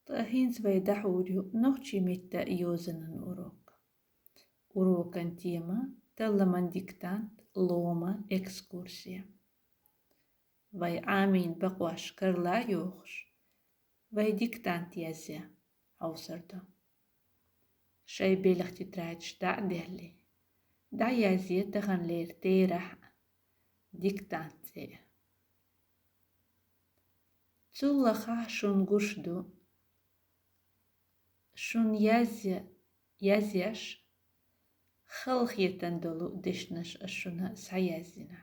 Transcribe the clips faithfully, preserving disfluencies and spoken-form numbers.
Ткъа хӀинца вай дӀахьур ю нохчийн меттан йозанан урок. Урокан тема: талламан диктант, лома, экскурсия. Вай Ӏамийна бакъош карла йохуш, вай диктант язъян хьовсур ду. Шайн белхан тетрадаш дӀа а делла, дӀаязъе таханлера терахь диктант цӀе. Цул лахахь шуна гуш ду, шуна язъя-, язъеш, халахетар долу дешнаш ас шуна схьаяздина.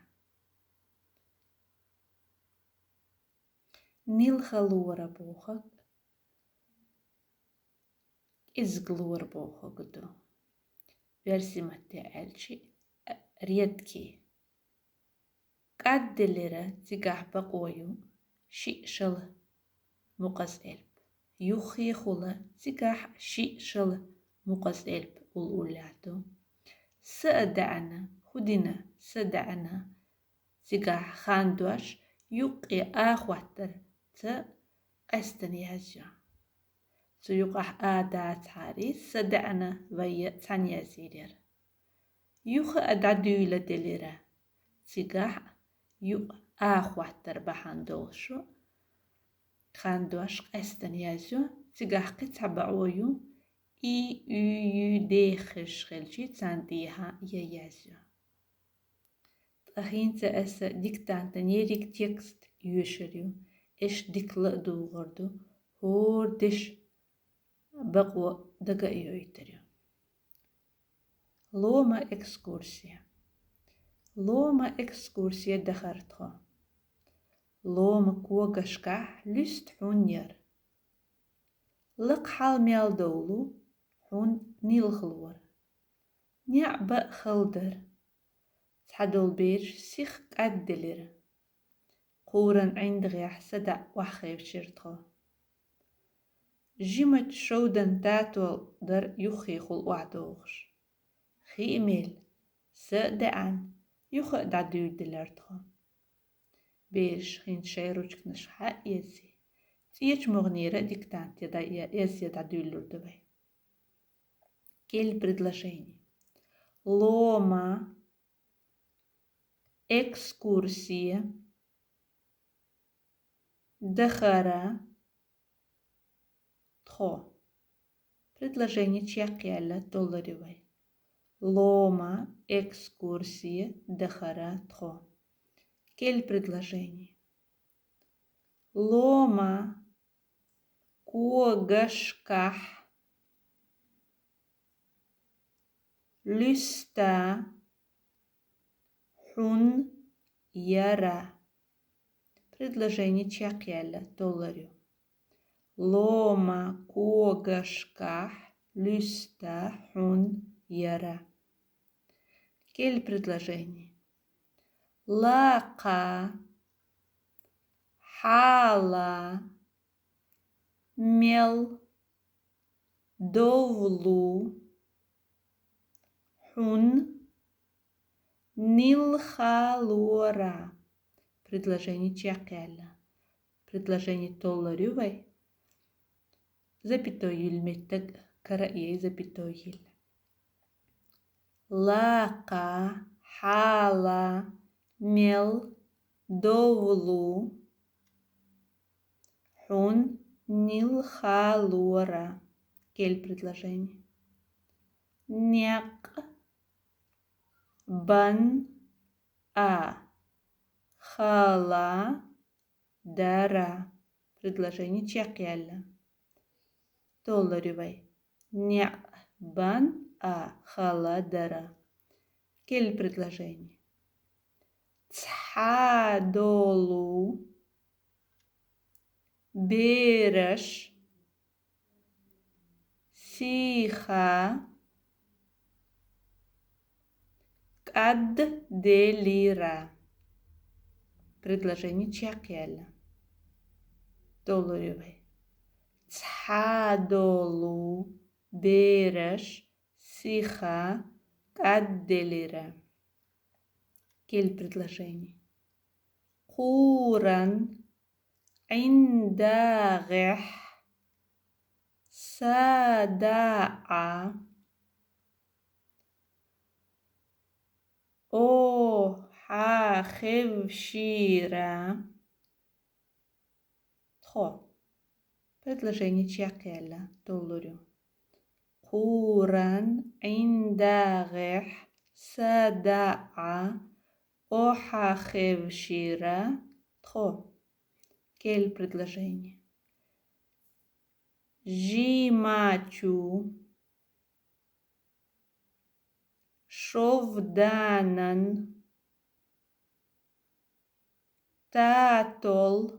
Нилхалора бохург кӀезиглора бохург ду. Оьрсийн маттахь аьлча, редкий. КӀадделира цигахь бакъо ю шиъ-шала мукъаза элп. Юххехула цигахь шиъ-шала мукъаза элп уллуллехь ду. Са а даьӀна, хӀун дина са а даьӀна, цигахь хандош юккъе а хӀоттар ца къаьстина язйо. Цу юкъахь а дацахьара, са а даьӀна вай цхьаьна язйийр яра. Юха а дӀадуьйладелира. Цигахь юкъа а хӀоттар бахьана долуш хандош къаьстина язйо, цигахь кхин цхьа бакъо ю, и, уь, юь дехаш хилча, царна тӀехьа я язйо. Ткъа хӀинца аса диктантан ерриг текст йоьшур ю, аш дика ладугӀур ду, хӀора деша бакъо дага а йойтур ю. Лома, экскурсия. Лома, экскурсия дахара тхо. Лома когашкахь луьста хьун яра. Лакха хьал мел довлу хьун нилхалора. НеӀ-баъ хала дара. Цхьадолу бераш сиха кӀадделира. Кхуран ӀиндагӀехь садаӀа охьахевшира тхо. Жимачу шовдан татол дара юххехула охьадогӀуш. Хи а мелла, са а даьӀна, юха а дӀадуьйладелира тхо. Бераш хӀинца шайн ручканаш хьа а эций, цӀечу могӀанера диктант я дӀа-, я-, язъян дӀадуьйлалур ду вай. Кел предложени. Лома, экскурсия, дахара, тхо. Предложени чекхъяьлла толлур ю вай. Лома, экскурсия, дахара, тхо. Кел предложени. Лома, когашкахь луьста хьун яра. Предложени чекхъяьлла толлур ю. Лома когашкахь луьста хьун яра. Кел предложени. Лакха, хьала, мел, довлу, хьун, нилхалора. Предложени чекхъяьлла. Предложени толлур ю вай. Запятой йиллачу меттиг кара а яй, запятой йилла. Лакха, хьала, мел, довлу, хьун, нилхалора. Кел предложени. Некъ, бан, а, хала, дара. Предложени чекхъяьлла толлур ю вай. НеӀ, бан, а, хала, дара. Кел предложени. Цхьадолу бераш сиха кӀадделира. Предложени чекхъяьлла толлур ю вай. Цхьадолу бераш сиха кӀадделира. Кел предложени. Кхуран ӀиндагӀехь Са, да, а. О, хьа, хев, шира. Тхо. Предложени чекхъяьлла, толлур ю. Хъуран гӀиндагӀехь са, да, а, о, хьа, хев, шира. Тхо. Кел предложени. Жимачу, шовданан, татол,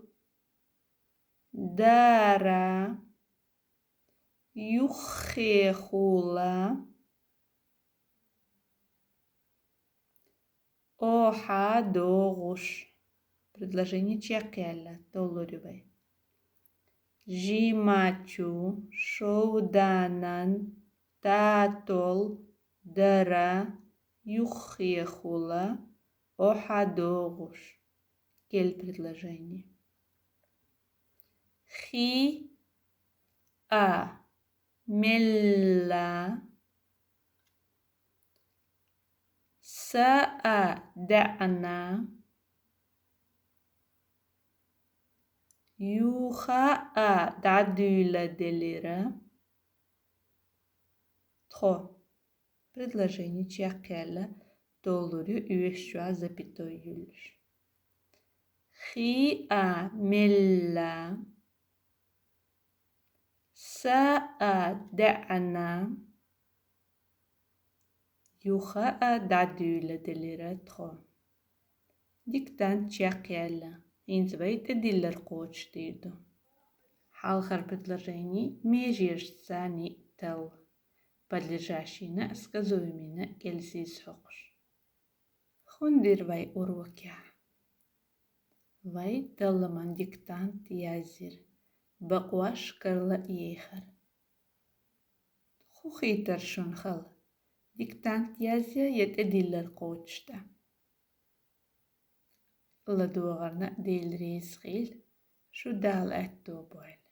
дара, юххехула, о, хьа, догӀуш. Предложени чекхъяьлла, толлур ю вай. Жимачу, шовданан, татол, дара, юххехула, о, хьа, догӀуш. Кел предложени. Хи, а, мелла, са, а, даьӀна, юха, а, дӀадуьйладелира. Тхо. Предложени чекхъяьлла, толлур ю оьшучохь запятой юьллуш. Хи, а, мелла, са, а, даьӀна, юха, а, дӀадуьйладелира. Тхо. Диктант чекхъяьлла, хӀинца вай тӀедиллар кхочушдийр ду. Хьалхара предложени межерашца ниъ талла, подлежащийна, сказуемыйна кӀел сийсаз хьокхуш. Хьуна дира вай урокехь. Вай талламан диктант язйира, бакъош карла ехар. Ху хийтар шуна хала, диктант язъян я тӀедиллар кхочушдан? ЛадогӀарна Дела реза хуьлда, шу Дала аьтто бойла.